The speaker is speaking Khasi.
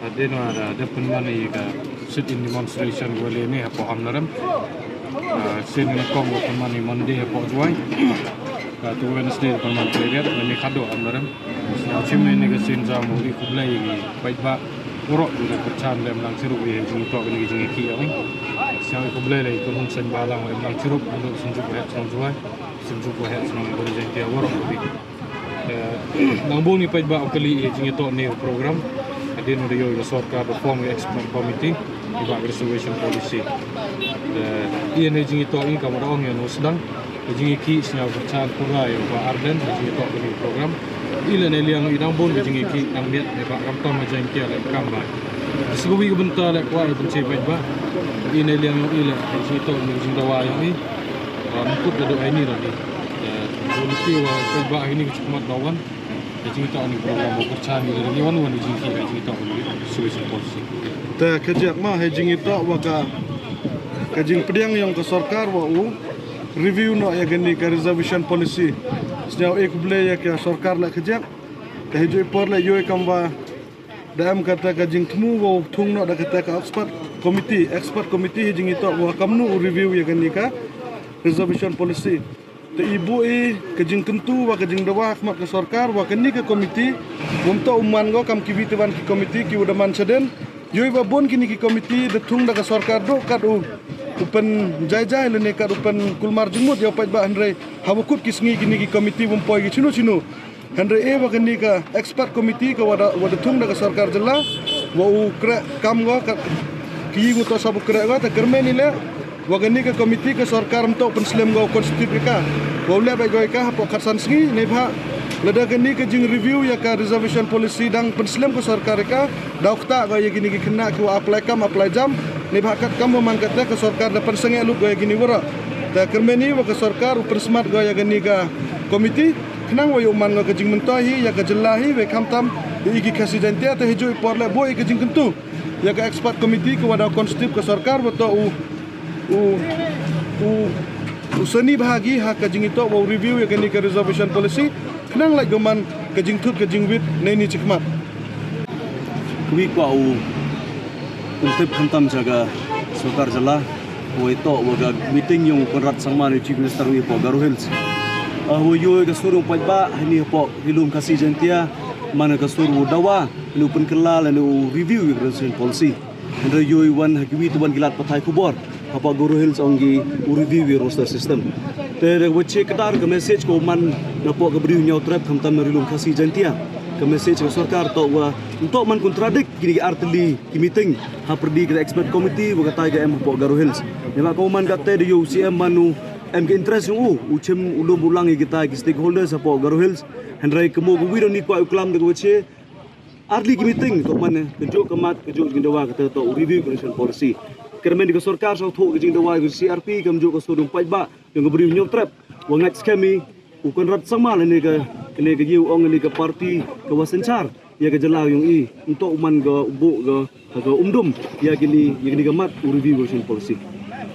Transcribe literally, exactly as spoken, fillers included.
Hadien wa da dep pynman ïa ka sit-in demonstration kaba lehni hapoh Amlarem. Ah, sien nyngkong wa pynman ïa Monday hapoh Jowai. Katto Wednesday pynman Khliehriat, mynne khadduh Amlarem. Sngewbha shim ïa kane ka sien jam u ïa khublei ïa ki paidbah baroh kiba la kyrchan lem lang shuh ruh ïa ka jingïatok kane ka jingïakhih ïa ngi. Sngewbha khublei lei ïa ka Hun Seng Bhalang wa em lang shuh ruh, Synjuk Waheh Shnong Jowai, Synjuk Waheh Shnong Bri Jaiñtia waroh kawei. Eh, nang bun ïa paidbah u kylli ïa jingïatok ne u program. Hadien u da ïoh ïa ka sorkar da form ïa ka expert committee ïa ka reservation policy. Eh, ïa ne jingïatok ïa ka ma da ong ïa u sdang. Ïa jingïakhih sngewbha kyrchan pura ïa u Bah Ardent ïa jingïatok ïa u program. Ïa leh ne liang ïa nang bun ïa jingïakhih nang miet ne Bah Ramtom ïa jingïakhih leh kam ba. Sa kawei ka bynta leh kwah ïa pynshai paidbah. Ïa ne liang ïa leh ïa jingïatok ïa jingdawa ïa ngi. Ba mkut da dok ai ni ra ni. Ïa, bun ti wa paidbah ïa ni ka chikmat dawan. Ïa jingïatok ïa ni ka program ba kyrchan ïa ni wan wan ïa jingïakhih ïa jingïatok ïa ni reservation policy. Te ka jiak ma ha jingïatok wa ka, ka jingpdiang ïong ka sorkar wa u review noh ïa kane ka reservation policy. Sngewbha khublei ïa ka sorkar leh ka jiak. Te ha juh i por leh ïoh i kam wa da em kata ka jingthmu wa u thung noh da kata ka expert committee, expert committee ha jingïatok wa kamnu u review ïa kane ka reservation policy. Te i buh i ka jingkyntu wa ka jingdawa ha khmat ka sorkar wa kane ka committee, wym toh u man go kam kiwei te wan ki committee ki wa da man shadien. Ïoh i wa bun kine ki committee da thung da ka sorkar duh kat u, u pynjaijai lane kat u pynkulmar jingmut ïa u paidbah, hynrei ha wa kut ki sngi kine ki committee wym poi ki chino chino. Hynrei e wa kane ka expert committee ka wa da, wa da thung da ka sorkar jylla, wa u kreh kam go ka, ki ïing u toh sap u kreh go, te kyrmen i leh wa kane ka committee ka sorkar ym toh pynslem go u constitute ïa ka. Wa u leh beit go ïa ka hapoh khatsan sngi, neibhah lada kane ka jing review ïa ka reservation policy dang pynslem ka sorkar ïa ka, da u ktah go ïa kine ki khynnah ki wa apply kam apply jam, neibhah kat kam wa man kata ka sorkar da pynsangeh lut go ïa kine waroh. Te kyrmen i wa ka sorkar u pynsmat go ïa kane ka committee. Khnang wa ïoh man nga ka jingmyntoi hi ïa ka jylla hi, wei khamtam ïa i ki Khasi Jaiñtia. Te ha juh i por leh buh i ka jingkyntu ïa ka expert committee ka wa da constitute ka sorkar wa toh u, u, u, u sani bha hi ha ka jingïatok wa u review ïa kane ka reservation policy. Khnang lait ka man ka jingthut ka jingwit na ini chi khmat. Kawei kwah u pyntip khamtam sha ka sorkar jylla, wa ïatok wa ka meeting ïong u Conrad Sangma, u Chief Minister u hapoh Garo Hills. Ah, wa ïoh ka sur u paidbah ha ini hapoh Ri Lum Khasi Jaiñtia, man ka sur u dawa, u pynkylla lane u review ïa ka reservation policy. Hynrei ïoh wan ha kiwei te wan ki lad pathai khubor hapoh Garo Hills ong ki u review ïa roster system. Te da wa che kdar ka message ka u man napoh ka Bri u Hynñiewtrep khamtam na Ri Lum Khasi Jaiñtia. Ka message ka sorkar toh wa ym toh man contradict kine ki artylli ki meeting ha pyrdi ka expert committee wa katai ka em hapoh Garo Hills. Neibhah ka u man kata da ïoh u C M man u em ka interest ïong u, u chim u lum u lang ïa kitai ki stakeholders hapoh Garo Hills. Hynrei ka mo ka wi da ni kwah u klam da ka wa che artylli ki meeting, toh man ka juh ka mat, ka juh jingdawa kata toh u review ka reservation policy. Kyrmen da ka sorkar sa u thoh ka jingdawa ka C R P, kam juh ka sur u paidbah ïong ka Bri u Hynñiewtrep. Wa ngait skhem i u Conrad Sangma lane ka, kane ka ïa u ong lane ka party ka wa synshar ïa ka jylla ïong i. Ym toh u man ka u buh ka, ka um dum ïa kine, ïa kine ka mat u review ka reservation policy.